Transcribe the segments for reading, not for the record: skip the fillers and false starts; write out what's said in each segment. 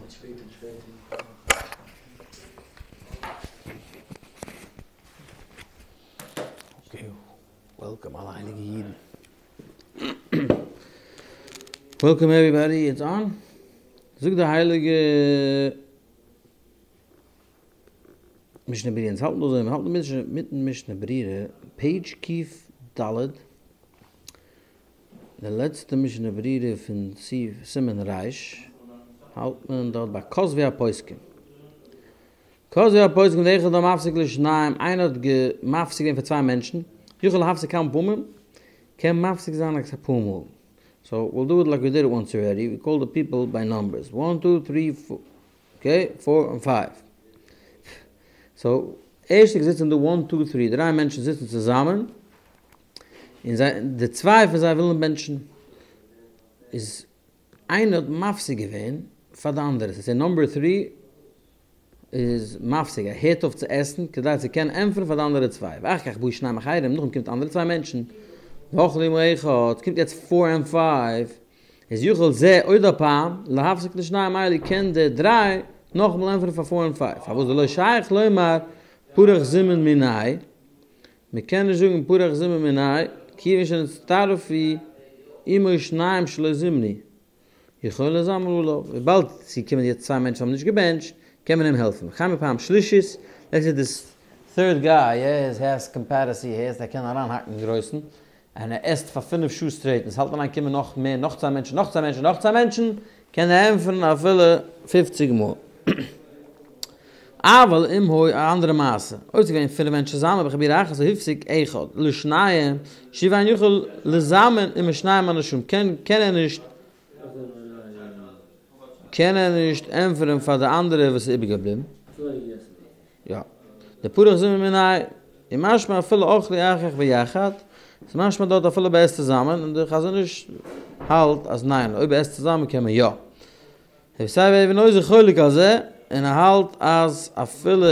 Okay, welcome אלע הייליגע אידן. Welcome everybody, it's on. זאגט די הייליגע משנה ברורה, אונז האלטן דא אזוי, מיר האלטן מיטן משנה ברורה, page קוף ד', די לעצטע משנה ברורה פון סימן ר', האלט מען דארט ביי כתבו הפוסקים. כתבו הפוסקים דאחד המפסיק לשניים, איינער האט מפסיק געווען פאר צוויי מענטשן, יכול להפסיק כמה פעמים, קען מפסיק זיין אפאר מאל. So we'll do it like we did it once already, we call the people by numbers, one, two, three, four, okay, four and five. So, ערשט זיצן דא one, two, three, דריי מענטשן זיצן צוזאמען, און זיי, די צוויי פון זיי ווילן בענטשן, איז איינער האט מפסיק געווען פאר די אנדערע, ס'איז number three איז מפסיק, ער הערט אויף צו עסן כדי צו קענען ענטפערן פאר די אנדערע צוויי, ואחר כך באו שניים אחרים, נאכדעם קומט אנדערע צוויי מענטשן, ואכלו עם האחד, קומט יעצט four and five, איז יכול זה עוד הפעם, להפסיק לשניים האלה קען די דריי נאכאמאל ענטפערן פאר four and five, פארוואס דלא שייך לומר פרח זימון מיניה, מען קען נישט זאגן פרח זימון מיניה, כיוון שנצטרפו עמו שניים שלא זימנו, יכול לזמן עליו, וויבאלד ס'געקומען יעצט צוויי מענטשן האבן נישט געבענטשט, קען מען אים העלפן. וכן בפעם שלישית, let's say this third guy, yeah, he has capacity, he has, ער קען אריינהאקן אין גרויסן, און ער עסט פאר פינף שעה straight, און עס האלט אריין קומען נאך מער, נאך צוויי מענטשן, נאך צוויי מענטשן, נאך צוויי מענטשן, קען ער ענטפערן אפילו פופציג מאל. אבל אם היו, א אנדערע מעשה, אויב ס'איז געווען פינף מענטשן צוזאמען בחבורה אחת והפסיק אחד לשניים, שוב אינו יכול לזמן עם השניים הנשארים, קען קען ער נישט קען ער נישט ענטפערן פאר די אנדערע וואס איז איבערגעבליבן. יא. דפרח זימון מיניה, און משמע אפילו אכלו אחר כך ביחד, ס'איז משמע דארט אפילו מען עסט צוזאמען, און די חזון איש האלט אז ניין, אויב עסט צוזאמען קען מען יא. רבי אבן עוזר חולק על זה, און ער האלט אז אפילו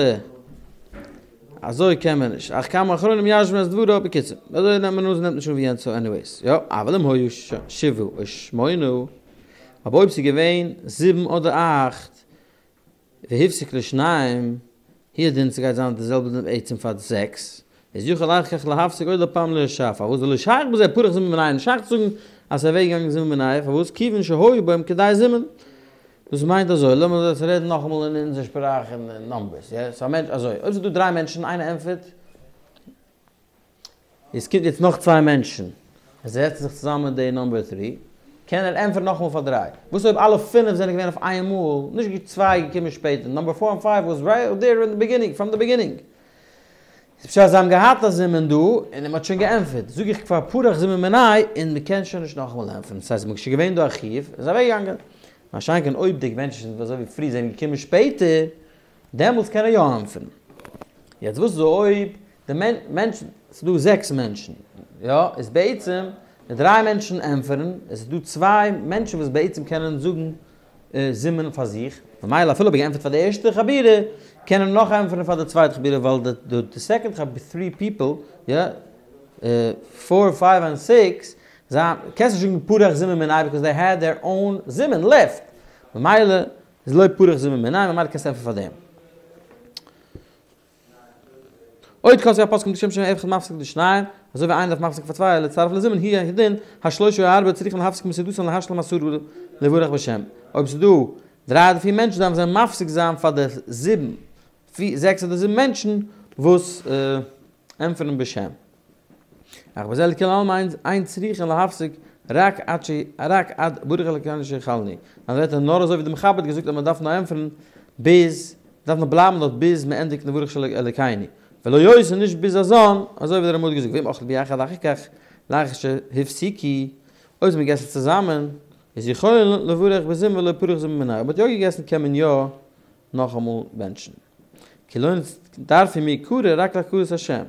אזוי קען מען נישט, אך כמה אחרונים מיישבים את דבריו, בקיצור, אזוי נעמט מען אן, נעמט נישט אן ווי יענץ, so anyways, יא, אבל אם היו שבעה או שמונה, אבער אויב ס'איז געווען זיבן אדער אכט, והפסיק לשניים, הוא הדין ס'גייט זיין די זעלבע דין בעצם פאר זעקס, איז יכול אחר כך להפסיק עוד הפעם לשאר, פארוואס דלא שייך בזה פרח זימון מיניה, נישט שייך צו זאגן אז ס'איז אוועקגעגאנגען זימון מיניה, פארוואס כיוון שהיו בהם כדי זימון. דאס מיינט אזוי, לאמיר דאס רעדן נאכאמאל אין אונזער שפראך אין numbers, יא, ס'איז א מענטש אזוי, אויב ס'איז דא דריי מענטשן, איינער ענטפערט, עס קומט יעצט נאך צוויי מענטשן, עס זעצן זיך צוזאמען די number three, קען ער ענטפערן נאכאמאל פאר דריי. וואס אויב אלע פינף זענען געווען אויף איין מאל, נישט צוויי געקומען שפעטער, number four און five was right there in the beginning, from the beginning. איז פשט אז זיי האבן געהאט א זימון דא, און מען האט שוין געענטפערט. זאג איך כבר פרח זימון מיניה, און מען קען שוין נישט נאכאמאל ענטפערן. ס'הייסט מען איז שוין געווען דא א חיוב, איז אוועקגעגאנגען. מה שאין כן אויב די מענטשן אזוי ווי פרי זענען געקומען שפעטער, דעמאלטס קען ער יא ענטפערן. יעצט וואס איז אויב די מענטשן, ס'איז דא זעקס מענטשן, יא, איז בעצם די דריי מענטשן ענטפערן, עס איז דא צוויי מענטשן וואס בעצם קענען זאגן זימון פאר זיך, ממילא אפילו אויב ער געענטפערט פאר די ערשטע חבורה, קען ער נאך ענטפערן פאר די צווייטע חבורה, ווייל די די second חבורה, three people, יא, four, five and six, זיי, קענסט נישט זאגן פרח זימון מיניה, because they had their own זימון left, ממילא איז לא פרח זימון מיניה, ממילא קענסטו ענטפערן פאר דעם. עוד כתבו הפוסקים דכשם שאחד מפסיק לשניים, אזוי ווי איינער דארף מפסיק פאר צוויי, להצטרף לזימון, הוא הדין, השלושה או הארבעה צריכים להפסיק מסעודתן להשלים עשרה לברך בשם. אויב ס'איז דא דריי אדער פיר מענטשן דארפן זיי מפסיק זיין פאר די זיבן, פיר, זעקס אדער זיבן מענטשן וואס ענטפערן בשם. אך בזה לכולי עלמא אין צריכין להפסיק רק עד ש רק עד ברוך אלקינו שאכלנו. אז ווערט ער נאר אזוי ווי די מחבר האט געזאגט אז מען דארף נאר ענטפערן ביז דארף מען בלייבן דארט ביז מען ענדיגט נברך אלקינו. ולא יותר נישט ביז הזן, אזוי ווי דער רמ"א האט געזאגט ואם אכלו ביחד אחר כך לאחר שהפסיקו, אויב האט מען געגעסן צוזאמען איז יכולין לברך בזימון ולא פרח זימון מיניה, אויב מען האט יא געגעסן קען מען יא נאכאמאל בענטשן. כי לא נצטרפו מעיקרא רק להזכרת השם.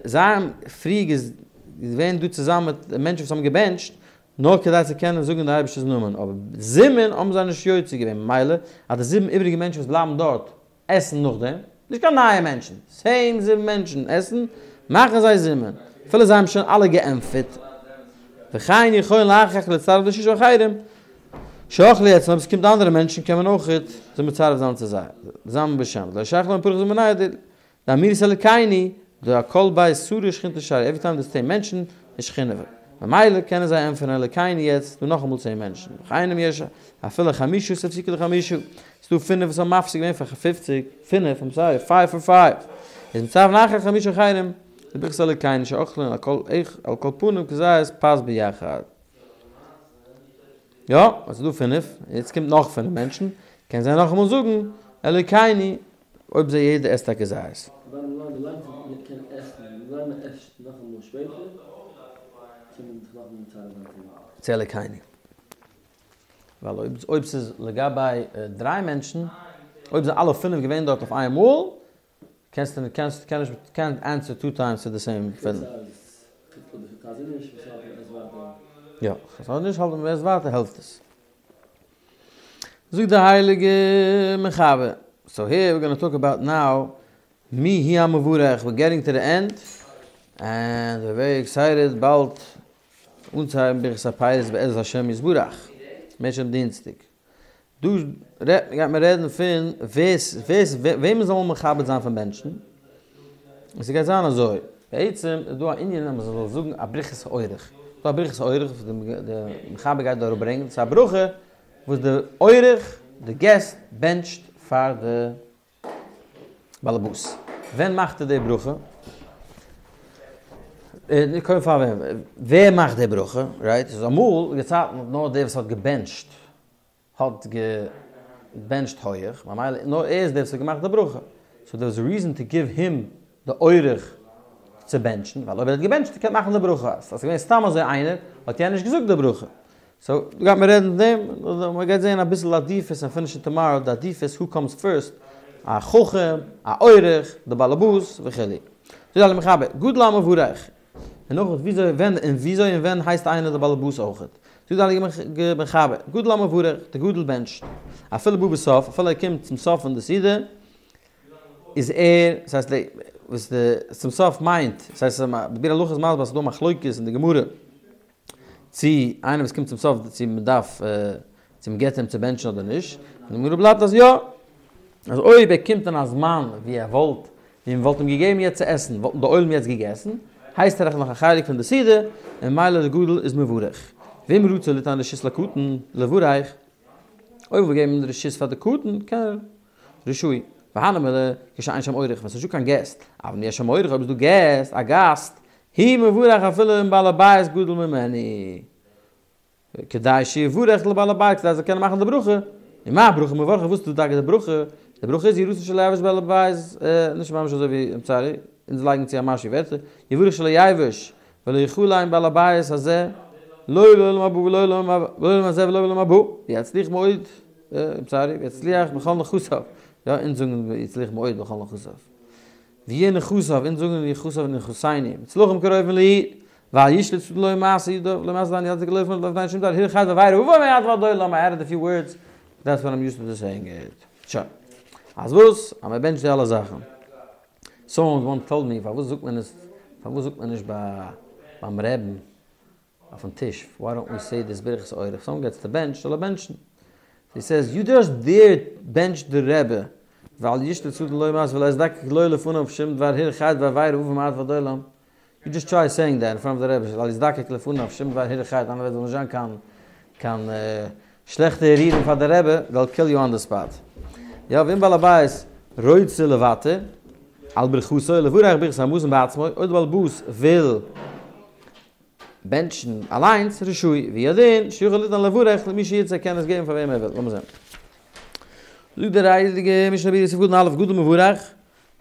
זיי האבן פריער געווען דא צוזאמען מיט די מענטשן וואס האבן געבענטשט, נאר כדי צו קענען זאגן די אייבערשטער'ס נאמען, אבער זימון האבן זיי נישט יוצא געווען, ממילא אז די זיבן איבעריגע מענטשן וואס בלייבן דארט עסן נאכדעם, נישט קיין נייע מענטשן, same זיבן מענטשן עסן, מאכן זיי זימון, אפילו זיי האבן שוין אלע געענטפערט, וכן יכולין לאחר כך להצטרף לשישה אחרים. שאכלו אצלם, אויב עס קומט אנדערע מענטשן קען מען אויכעט זיי מצרף זיין צו זיי, זאמען בשם, לא שייך להם פרח זמניה דאמירת אלקינו, דאכל בי שרה שכינתא שריא, עווערי טיים דערס צען מענטשן איז שכינה, ממילא קענען זיי ענטפערן אלקינו יעצט דא נאכאמאל צען מענטשן, וכן אם יש אפילו חמשה שהפסיקו לחמשה, ס'דא פינף וואס האבן מפסיק געווען פאר פופציג, פינף, איים סארי, פייוו פאר פייוו, איז מצרפין אחר חמשה אחרים, לברכת אלקינו שאוכלין על כל על כל פנים כזית פת ביחד. יא, עס איז דא פינף, יעצט קומט נאך פינף מענטשן, קען זיי נאכאמאל זאגן אלוקינו, אויב זיי יעדער עסט א כזית. צו אלוקינו. ווייל אויב אויב ס'איז לגבי דריי מענטשן, אויב זענען אלע פינף געווען דארט אויף איינמאל, קענסטו קענסט קען נישט קענט ענסער טו טיימס טו די סעים פינף. יא, חזון איש האלט ווען מ'עסט ווייטער העלפט עס. זאגט די הייליגע מחבר, סאו העיר ווער גאנא טאלק אבאוט נאו מי הוא המברך, ווער געטינג טו די ענד, ענד ווער ווערי עקסייטעד באלד אנצוהייבן ברכת הפירות בעזרת השם יתברך, אם ירצה השם דינסטאג. דא רעדט גייט מען רעדן פון ווער ווער וועמען זאל מען מכבד זיין פון בענטשן, און ס'גייט זיין אזוי, בעצם איז דא א ענין אז מ'זאל זאגן א ברכת האורח, ס'דא א ברכת האורח וואס די מחבר גייט דא אראפברענגען, ס'איז א ברכה וואס די אורח, די געסט, בענטשט פאר די באלעבאס. ווען מאכט ער די ברכה? קודם פאר וועם? ווער מאכט די ברכה? רייט? ס'איז אמאל די צייטן האט נאר דער וואס האט געבענטשט האט געבענטשט הויעך, ממילא נאר ער איז דער וואס האט געמאכט די ברכה. סאו דער וואז א ריזען טו גיוו הים די אורח צו בענטשן, ווייל אויב ער האט געבענטשט קען מאכן די ברכה, אז ס'איז געווען סתם אזוי איינער האט יענער נישט געזאגט די ברכה. סאו דא גייט מען רעדן פון דעם, מען גייט זעהן אביסל עדיפות און פינישן טאמאראו די עדיפות הו קאמס פירסט, א חכם, א אורח, די באלעבאס, וכו'. זאגט די הייליגע מחבר, גדול המברך, און נאך וויאזוי ווען און וויאזוי און ווען הייסט איינער די באלעבאס אויכעט. זאגט די הייליגע מחבר, גדול המברך, די גדול בענטשט, אפילו בא בסוף, אפילו ער קומט צום סוף פון די סעודה, איז ער, דאס הייסט די, וואס די צום סוף מיינט, דאס הייסט די ביאור הלכה איז מסביר אז ס'איז דא מחלוקת אין די גמרא, צו איינער וואס קומט צום סוף צו מען דארף צו מען געבט אים צו בענטשן אדער נישט, און די גמרא בלייבט אז יא, אז אויב ער קומט אין א זמן ווי ער וואלט, ווי מען וואלט אים געגעבן יעצט צו עסן, וואלטן די עולם יעצט געגעסן, הייסט ער דאך נאך א חלק פון די סעודה, און ממילא די גדול איז מברך. ואם רצה ליתן רשות לקטן לברך, אויב וויל געבן רשות פאר די קטן, קען ער. רשאי, והני מילי, כשאין שם אורח, ווען ס'איז נישטא קיין געסט, אבל אם יש שם אורח, אויב איז דא געסט, א גאסט, הוא מברך אפילו אם בעל הבית גדול ממנו, כדי שיברך לבעל הבית, כדי ער זאל קענען מאכן די ברכה, ומה ברכה מברכין, וואס איז דא טאקע די ברכה? די ברכה איז יהי רצון שלא יבוש בעל הבית, נישט ממש אזוי ווי, איים סארי, אונז לייגן צו א משהו ווערטער, יברך שלא יבוש, ולא יכלם בעל הבית הזה, לא לעולם הבא ולא לעולם הזה ולא לעולם הבא, ויצליח מאוד. איים סארי, ויצליח בכל נכסיו, יא אונז זאגן ויצליח מאוד בכל נכסיו. ויהיה נכסיו, אונז זאגן נכסיו ונכסינו, מוצלחים כרובים לעיר, ואל ישלוט שטן לא מעשה ידיו, לא מעשה ידיו, יצדיק לא לפני שום דבר, הרהור חטא ועבירה, עוון מעתה ועד עולם, איי עדעד א פיו ווארדס, דעטס וואט איים יוזד טו סעיאינג איט. שוין. אז וואס? אז מען בענטשט די אלע זאכן. סאמאן וואנס טאלד מי, פארוואס זאגט מען עס, פארוואס זאגט מען נישט ביים רעבן? אויפן טיש, וואי דאנט ווי סעי דיס ברכת האורח, סאמאן געטס טו בענטש, זאל ער בענטשן. הי סעיז, יו דזשאסט דעיר בענטש די רבי, ואל ישלוט שטן לא ימאס ולא יזדקק לו לפניו שום דבר הרהור חטא ועבירה עוון מעתה ועד עולם. יו דזשאסט טריי סעיאינג דעט אין פראנט אוו די רבי, ואל יזדקק לפניו שום דבר הרהור חטא, אנדערע ווערטער זאל נישט זיין קיין קיין שלעכטע הרהורים פאר די רבי, דעיל קיל יו אן די ספאט. יא, ואם בעל הבית רוצה לוותר על ברכתו לברך ברכת המזון בעצמו, אויב די בעל הבית וויל בענטשן אליינס רשאי, והוא הדין שיכול ליתן לברך למי שירצה קען עס געבן פאר וועם ער וויל, לאמיר זען. זאגט דער הייליגע משנה ברורה סעיף קטן א' גדול מברך,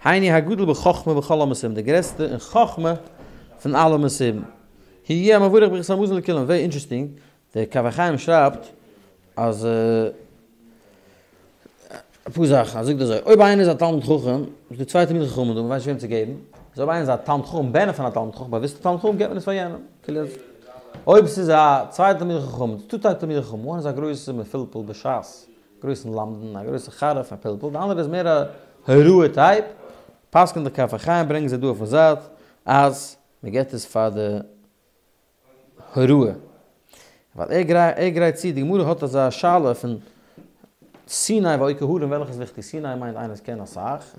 היינו הגדול בחכמה בכל המסובין, דער גרעסטע אין חכמה פון אלע מסובין. הוא המברך ברכת המזון לכולם, ווערי אינטערעסטינג, דער כף החיים שרייבט אז אפאר זאכן, ער זאגט אזוי, אויב איינער איז א תלמיד חכם, איז דא צוויי תלמידי חכמים דא, מ'ווייסט נישט וועם צו געבן, איז אויב איינער איז א תלמיד חכם, בן פון א תלמיד חכם, באוויסטע תלמיד חכם, געבט מען עס פאר יענעם, כאילו אז אויב ס'איז א צוויי תלמידי חכמים, ס'איז דא צוויי תלמידי חכמים, איינער איז א גרויסע מפולפל בש"ס, גרויסן למדן, א גרויסע חריף, א פלפול, די אנדערע איז מער א הוראה טייפ, פסק'נט די כף החיים, ברענגען זיי דא אויפן זייט, אז מ'געבט עס פאר די הוראה. ווייל ער ער גרייט צו, די גמרא האט אזא שאלה פון סיני ועוקר הרים וועלכע איז וויכטיג, סיני מיינט איינער וואס קען אסאך,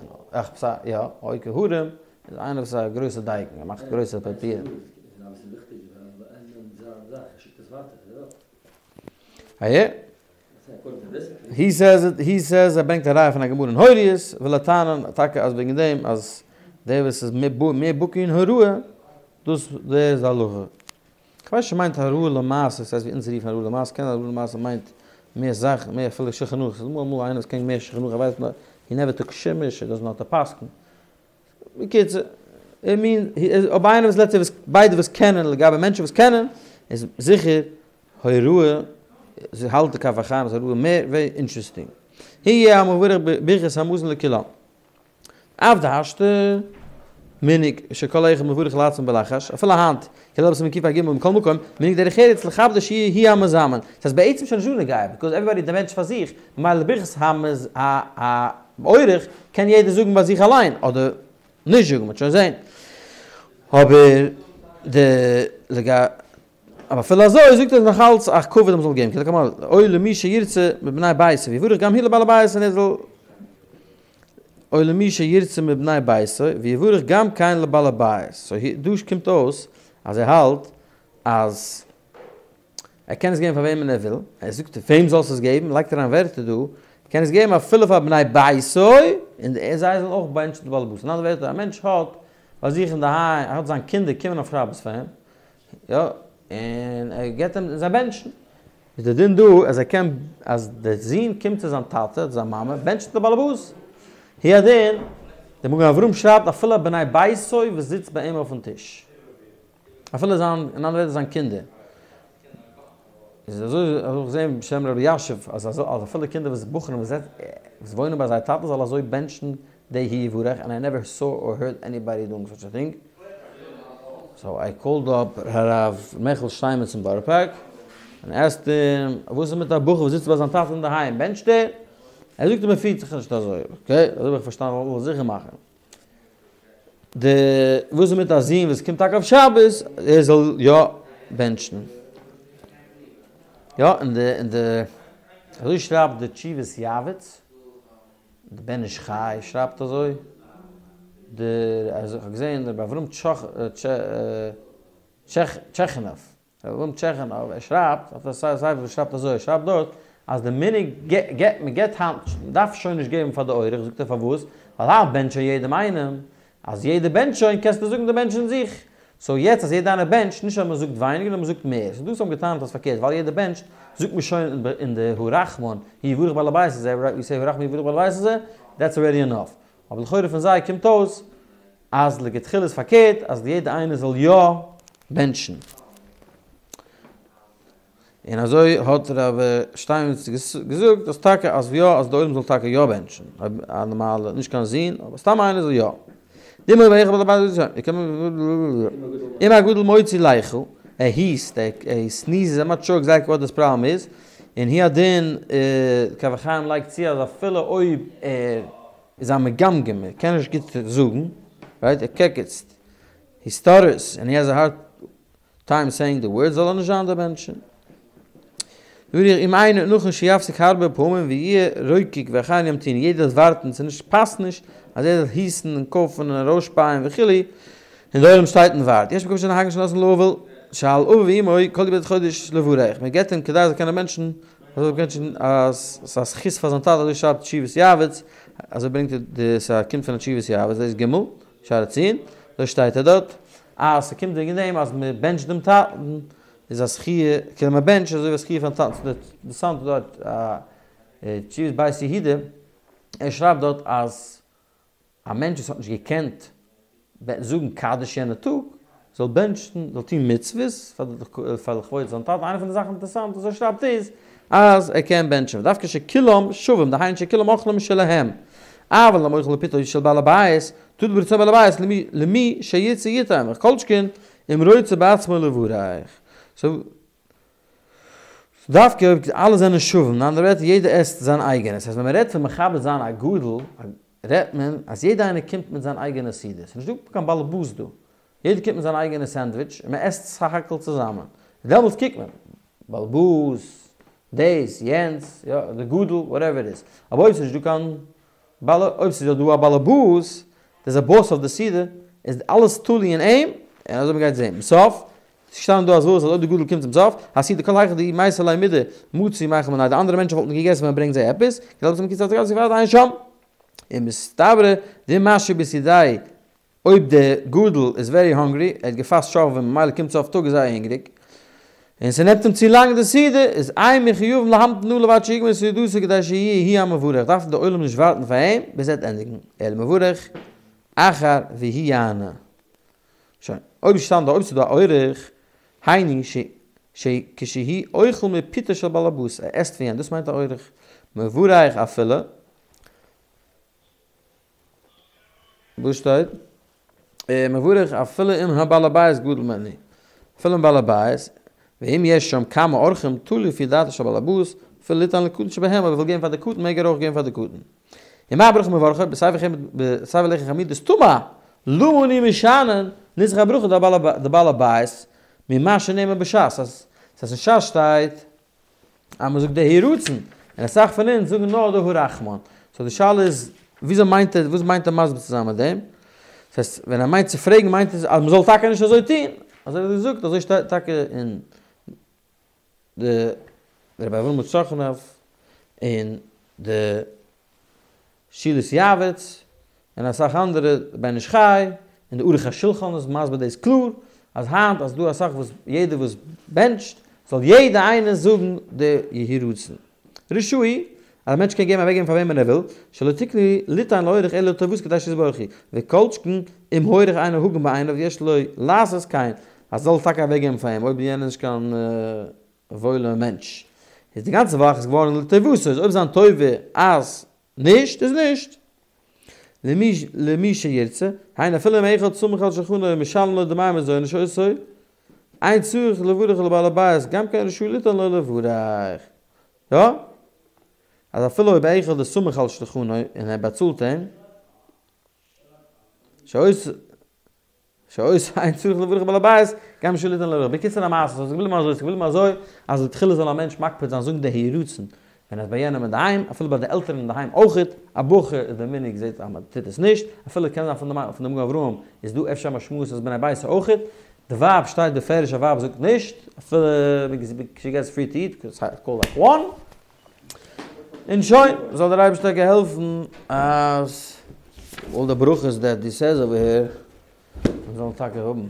יא, עוקר הרים איז איינער וואס איז א גרויסע דייקן, ער מאכט גרויסע פאפירן. הי סעז איט, הי סעז ער ברענגט א ראיה פון א גמרא אין הוריות, וויל ער טענה'ן טאקע אז וועגן דעם אז דער וואס איז מער בקי אין הוראה, דאס דער איז די הלכה. כ'ווייס נישט מיינט הוראה למעשה, ס'הייסט ווי אונז רופן הוראה למעשה, קען זיין הוראה למעשה מיינט מער זאכן, מער אפילו שולחן ערוך, ס'איז אמאל אמאל איינער וואס קען מער שולחן ערוך, ער ווייסט נאר, הי נעווער טוק שימוש, הי דאזענט נאו האו טו פסק'ן. בקיצור, איי מין, אויב איינער וואס לעטס סעי וואס ביידע וואס קענען לגבי מענטשן וואס קענען, איז זיכער הוראה, זי האלט די כף החיים אז הוראה מער, ווערי אינטערעסטינג. הוא יהיה המברך ברכת המזון לכולם. אף דהשתא מנהג שכל אחד מברך לעצמו בלחש, אפילו היינט, כולל בסימן קפ"ג מכל מקום, מנהג דרך ארץ לכבדו שיהיה הוא המזמן. ס'הייסט בעצם שוין נישט דא נוגע, ביקאוז עוועריבאדי די בענטשט פאר זיך, ממילא ברכת האורח קען יעדער זאגן ביי זיך אליין, אדער נישט זאגן, מ'וועט שוין זען. אבער די לגבי אבער אפילו אזוי זאגט ער נאך אלץ א כבוד אז מ'זאל געבן, כדלקמן, או למי שירצה מבני ביתו ויברך גם הוא לבעל הבית און ער זאל או למי שירצה מבני ביתו ויברך גם כן לבעל הבית, סאו דא קומט אויס אז ער האלט אז ער קען עס געבן פאר וועמען ער וויל, ער זאגט וועם זאלסט עס געבן, לייגט אריין ווערטער דא, ער קען עס געבן אפילו פאר בני ביתו, און זיי זאלן אויך בענטשן די בעל הבית, אין אנדערע ווערטער א מענטש האט ביי זיך אינדערהיים, ער האט זיין קינדער קומען אויף שבת פאר אים, יא, און ער געבט אים זיי בענטשן. איז דער דין דא אז ער קען אז דער זון קומט צו זיין טאטע אדער זיין מאמע בענטשט די באלעבאס. הוא הדין, דער מגן אברהם שרייבט אפילו בני ביתו וואס זיצט ביי אים אויפן טיש. אפילו זיין, אין אנדערע ווערטער זיין קינדער. איז אזוי האב איך געזען בשם ר' אלישיב אז אז אפילו קינדער וואס בחורים וואס וואס וואוינען ביי זייער טאטע זאל אזוי בענטשן די הוא יברך ענד איי נעווער סא אר הערד עניבאדי דואינג סאטש א טינג. סאו איי קאלד אפ הרב מעכל שטיינמעץ אין בארא פארק און עסקד אים וואס איז מיט א בחור וואס זיצט ביי זיין טאטע אינדערהיים בענטשט ער? ער זאגט מען פירט זיך נישט אזוי אקעי אזוי האב איך פארשטאנען וויל איך זיכער מאכן. די וואס איז מיט א זון וואס קומט טאקע אויף שבת ער זאל יא בענטשן? יא און די און די אזוי שרייבט די תשובות יעבץ די בן איש חי שרייבט אזוי די אז איך האב געזען רבי אברהם טשעכינוב רבי אברהם טשעכינוב ער שרייבט אויף א ספר וואס שרייבט אזוי ער שרייבט דארט אז די מנהג געבט מען געבט היינט מען דארף שוין נישט געבן פאר די אורח זאגט ער פארוואס ווייל היינט בענטשט שוין יעדעם איינעם אז יעדער בענטשט שוין קענסטו זאגן די בענטשן זיך סאו יעצט אז יעדער איינער בענטשט נישט אז מען זאגט ווייניגער נאר מען זאגט מער ס'איז דא וואס האבן געטענה'ט אז פארקערט ווייל יעדער בענטשט זאגט מען שוין אין די הרחמן הוא יברך בעל הבית הזה רייט ווי סעי הרחמן הוא יברך בעל הבית הזה דעטס אלרעדי אינאף אבער לכאורה פון זיי קומט אויס אז לכתחילה איז פארקערט אז יעדער איינער זאל יא בענטשן. און אזוי האט רב שטיינמעץ געזאגט אז טאקע אז יא אז די עולם זאל טאקע יא בענטשן, א נארמאלע נישט קיין זון אבער סתם איינער זאל יא. אם הגדול מוציא ליחה, ער היסט, ער סניזעס, איים נאט שור עקזעקטלי וואט דיס פראבלעם איז, און הוא הדין כף החיים לייגט צו אז אפילו אויב ער איז א מגמגם, ער קען נישט גוט זאגן, רייט, ער קעקעצט, הי סטאטערס, ענד הי העז א הארד טיים סעיאינג די ווארדס, זאל ער נישט זיין דער בענטשער. יברך אם אינו נכון שיפסיק הרבה פעמים ויהיה רוקק ואחרים ימתינו, יעדער זאל ווארטן, ס'איז נישט פאסט נישט אז יעדער זאל היסן און קאפן און ארויסשפייען וכו', און די עולם שטייט און ווארט. יש מקום שנוהגין שנותנין לאבל שעל אביו ואמו כל י"ב חודש לברך, מען געבט אים כדי ער זאל קענען בענטשן, ער זאל בענטשן אז ס'איז א זכות פאר זיין טאטע, אזוי שרייבט תשובות יעבץ, אזוי ברענגט ער די ס'קומט פון א תשובות יעבץ, דאס ג' שער הציון, אזוי שטייט ער דארט, אז ס'קומט וועגן דעם אז מ'בענטשט דעם טאטן איז א זכי', כאילו מ'בענטשט אזוי ווי א זכי' פארן טאטן, ס'איז אינטערעסאנט דארט א תשובת בית יהודה, ער שרייבט דארט אז א מענטש וואס האט נישט געקענט זאגן קדיש יענע טאג, זאל בענטשן, זאל טון מצוות פאר לכבוד זיין טאטע, איינע פון די זאכן אינטערעסאנט וואס ער שרייבט איז, אז ער קען בענטשן, ודווקא שכולם שווים, דהיינו שכולם אוכלים משלהם, אבל אם אוכל מפתו של בעל הבית, תלוי ברצון בעל הבית למי שירצה יתן, וכל שכן אם רוצה בעצמו לברך. סאו, דווקא אויב אלע זענען שווים, אין אנדערע ווערטער יעדער עסט זיין אייגענע, ס'הייסט ווען מ'רעדט פון מכבד זיין א גדול, רעדט מען אז יעדער איינער קומט מיט זיין אייגענע סעודה, ס'איז נישטא קיין באלעבאס דא, יעדער קומט מיט זיין אייגענע סענדוויטש און מ'עסט סך הכל צוזאמען, דעמאלטס קוקט מען. בעל הבית, דאס, יענץ, יא, די גדול, וואטעווער איט איז. אבער אויב ס'נישט דא קיין בעל, אויב ס'איז יא דא א בעל הבית, דער'ס א באס אוו די סעודה, איז אלעס תלוי אין אים, און אזוי מ'גייט זעהן. בסוף, ס'שטאנען דא אז וואס, אז אויב די גדול קומט צום סוף, הסעודה כל היכא דאי מייתי ליה מידי מצי מיכל מיניה, די אנדערע מענטשן וואלטן געגעסן ווען מ'ברענגט זיי עפעס, עיין שם. און מסתברא דאם משהי בסעודתיה אויב די גדול איז ווערי האנגרי, ער האט געפאסט שובבים ממילא קומט סוף טאג איז זייער הונגעריג, און ס'נעמט אים צו לאנג די סעודה, איז אין מחויבים להמתין עליו עד שיגמור סעודתו כדי שיהיה הוא המברך, דארף די עולם נישט ווארטן פאר אים ביז ער וועט ענדיגן, אלא מברך אחר והוא יענה. שוין, אויב שטאנד דא אויב ס'איז דא א אורח, היינו ש ש כשהוא אוכל מפיתו של בעל הבית, ער עסט פון יענעם, דאס מיינט א אורח, מברך אפילו, וואס שטייט? מברך אפילו אם הבעל הבית גדול ממנו, אפילו אם בעל הבית, ואם יש שם כמה אורחים תלוי לפי דעתו של בעל הבית, אפילו ליתן לקטן שבהם, אויב ער וויל געבן פאר די קטן מעג ער אויך געבן פאר די קטן. ומה ברכה מברכו, בספר חמ בספר לחם חמידות תמה, למה אנו משנין נוסח הברכה דבעל הבית ממה שנאמר בש"ס, אז אין ש"ס שטייט אז מען זאגט די יהי רצון, און אסאך פון אונז זאגן נאר די הרחמן. סאו די שאלה איז, וויאזוי מיינט ער, וואס מיינט ער מסביר צו זיין מיט דעם? דאס הייסט, ווען ער מיינט צו פרעגן מיינט עס אז מען זאל טאקע נישט אזוי טון, אזוי ווי געזאגט, אזוי שטייט טאקע אין די רבי אברהם מצ'כנוב און די שאילת יעבץ און אסאך אנדערע בן איש חי און די ערוך השולחן איז מסביר דאס קלאר אז היינט אז דא אסאך וואס יעדער וואס בענטשט זאל יעדע איינער זאגן די יהי רצון. רשאי אז א מענטש קען געבן אוועקגעבן פאר וועמען ער וויל, שלא תקנו ליתן לאורח אלא לטובתו כדי שיתברכו, וכל שכן אם האורח אינו הגון בעיניו יש לו לעשות כן, אז זאל טאקע אוועקגעבן פאר אים אויב יענער איז נישט קיין וואוילער מענטש איז די גאנצע וואך איז געווארן לטובתו, איז אויב זיין טובה אז נישט איז נישט. למי למי שירצה, היינו אפילו אם אחד סמוך על שולחנו ומשלם לו דמי מזונות שאותו, אין צריך לברך לבעל הבית, גם כן רשאי ליתן לו לברך. יא? אז אפילו אויב אחד איז סמוך על שולחנו און ער באצאלט אים, שאותו שאותו אין צריך לברך בעל הבית, גם רשאי ליתן לברך. בקיצור המעשה, ס'איז געבליבן אזוי, ס'איז געבליבן אזוי, אז לכתחילה זאל א מענטש מקפיד זיין זאגן די יהי רצון, ווען ער איז ביי יענעם אינדערהיים, אפילו ביי די עלטערן אינדערהיים אויכעט, א בחור איז די מנהג זעט אז מען טוט עס נישט, אפילו קען זיין פון די מגן אברהם איז דא אפשר משמעות אז בני בית אויכעט, די ווייב שטייט בפירוש א ווייב זאגט נישט, אפילו שי געטס פרי טו איט, קאלד לייק וואן. און שוין, זאל דער אייבערשטער טאקע העלפן אז אלל די ברכות דעט הי סעיז אווער העיר, מיר זאלן טאקע האבן.